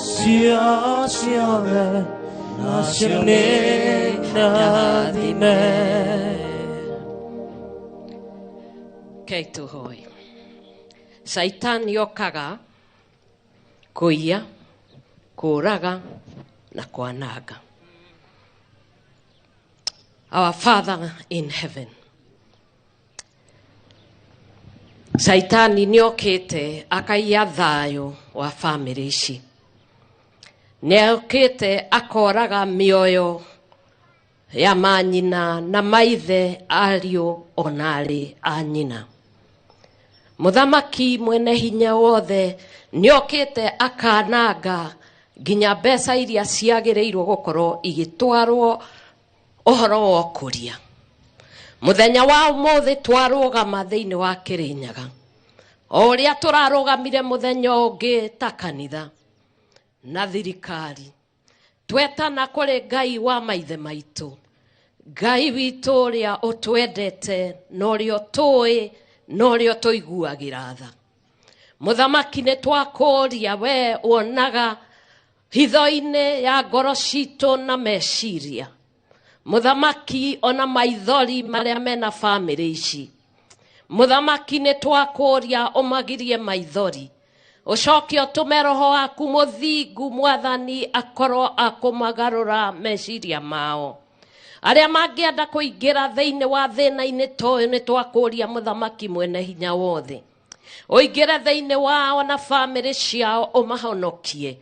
Cio ciothe nacio nĩ ndathime. Keitũhoe. Caitani okaga kũiya, kũũraga na kwananga. Our Father in heaven, Caitani nĩ okĩte akaiya thayũ wa bamĩrĩ ici. Nĩ okĩte akoraga mĩoyo ya manyina na maithe ariũ ona arĩ a nyina. Mũthamaki mwene hinya wothe nĩ okĩte akananga nginya mbeca iria ciagĩrĩirwo gũkorwo igĩtwarwo ũhoro wa ũkũria. Mũthenya wa ũmũthĩ twarũgama thĩinĩ wa Kĩrĩnyaga, o ũrĩa tũrarũgamire mũthenya ũngĩ ta kanitha na thirikari, twetana kũrĩ Ngai wa maithe maitũ, Ngai witũ ũrĩa ũtwendete na ũrĩa ũtũĩ na ũrĩa ũtũiguagĩra tha. Mũthamaki nĩ twakũria we wonaga hitho-inĩ ya ngoro citũ na meciria. Mũthamaki ona maithori marĩa mena bamĩrĩ ici. Mũthamaki nĩ twakũria ũmagirie maithori, ũcoke ũtũme roho waku mũthingu mwathani akorwo akũmagarũra meciria mao. Arĩa mangĩenda kũingĩra thĩinĩ wa thĩna-inĩ ta ũyũ nĩ twakũria mũthamaki mwene hinya wothe ũingĩre thĩinĩ wao na bamĩrĩ ciao ũmahonokie,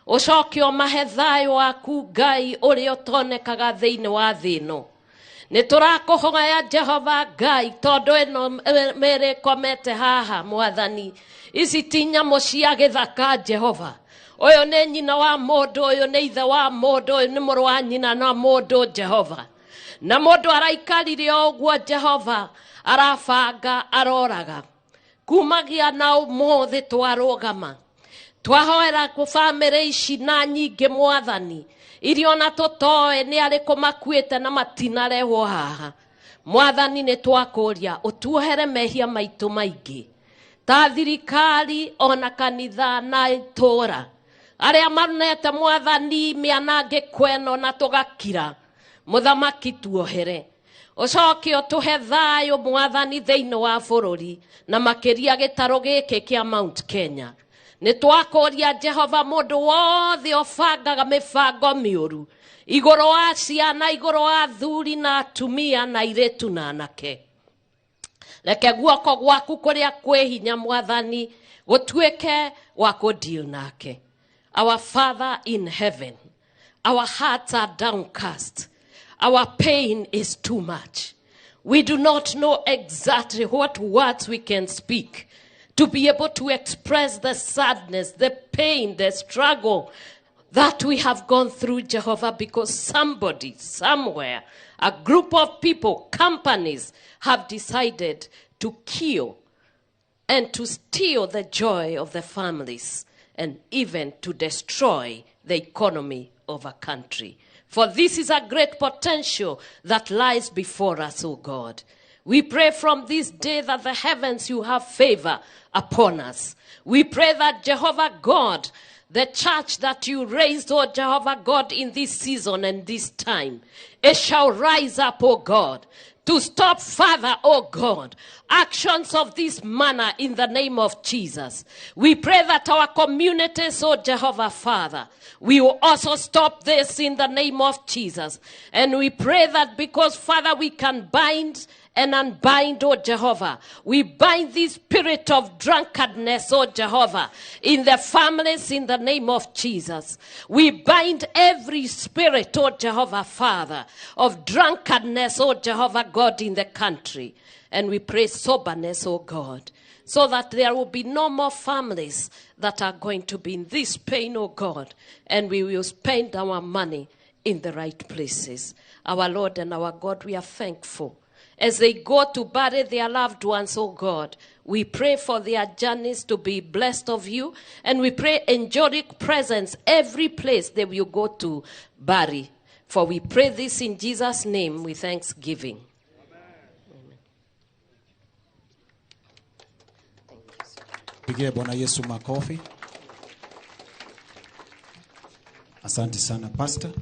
ũcoke ũmahe thayũ waku Ngai ũrĩa ũtonekaga thĩinĩ wa thĩ ĩno. Nĩ tũrakũhoya Jehova Ngai tondũ ĩno mĩĩrĩ ĩkomete haha mwathani, ici ti nyamũ cia gĩthaka Jehova. Ũyũ nĩ nyina wa mũndũ, ũyũ nĩ ithe wa mũndũ, ũyũ nĩ mũrũ wa nyina na mũndũ Jehova. Na mũndũ araikarire o ũguo Jehova, arabanga aroraga. Kumagia na ũmũthĩ twarũgama twahoera kũ bamĩrĩ ici na nyingĩ mwathani iria ona tũtoĩ nĩ arĩkũ makuĩte na matinarehwo haha. Mwathani nĩ twakũria ũtuohere mehia maitũ maingĩ ta thirikari ona kanitha na itũra arĩa manete mwathani mĩanangĩko ĩno na tũgakira. Mũthamaki tuohere, ũcoke ũtũhe thayũ mwathani thĩinĩ wa bũrũri na makĩria gĩtarũ gĩkĩ kĩa Mount Kenya. Nĩ twakũria Jehova mũndũ wothe ũbangaga mĩbango mĩũru igũrũ wa ciana, igũrũ wa athuri na atumia na airĩtu na anake, reke guoko gwaku kũrĩa kwĩ hinya mwathani gũtuĩke gwa kũdeal nake. Our Father in heaven, our hearts are downcast. Our pain is too much. We do not know exactly what words we can speak to be able to express the sadness, the pain, the struggle that we have gone through, Jehovah, because somebody, somewhere, a group of people, companies have decided to kill and to steal the joy of the families and even to destroy the economy of a country. For this is a great potential that lies before us, O God. We pray from this day that the heavens you have favor upon us. We pray that Jehovah God, the church that you raised, O Jehovah God, in this season and this time, it shall rise up, O God, to stop further, O God, actions of this manner in the name of Jesus. We pray that our communities, O Jehovah Father, we will also stop this in the name of Jesus. And we pray that because, Father, we can bind and unbind, O Jehovah. We bind this spirit of drunkenness, O Jehovah, in the families in the name of Jesus. We bind every spirit, O Jehovah Father, of drunkenness, O Jehovah God, in the country. And we pray soberness, O God, so that there will be no more families that are going to be in this pain, O God, and we will spend our money in the right places. Our Lord and our God, we are thankful. As they go to bury their loved ones, oh God, we pray for their journeys to be blessed of you, and we pray angelic presence every place they will go to bury. For we pray this in Jesus' name with thanksgiving. Pigie Bwana Yesu makofi. Asante sana, Pastor.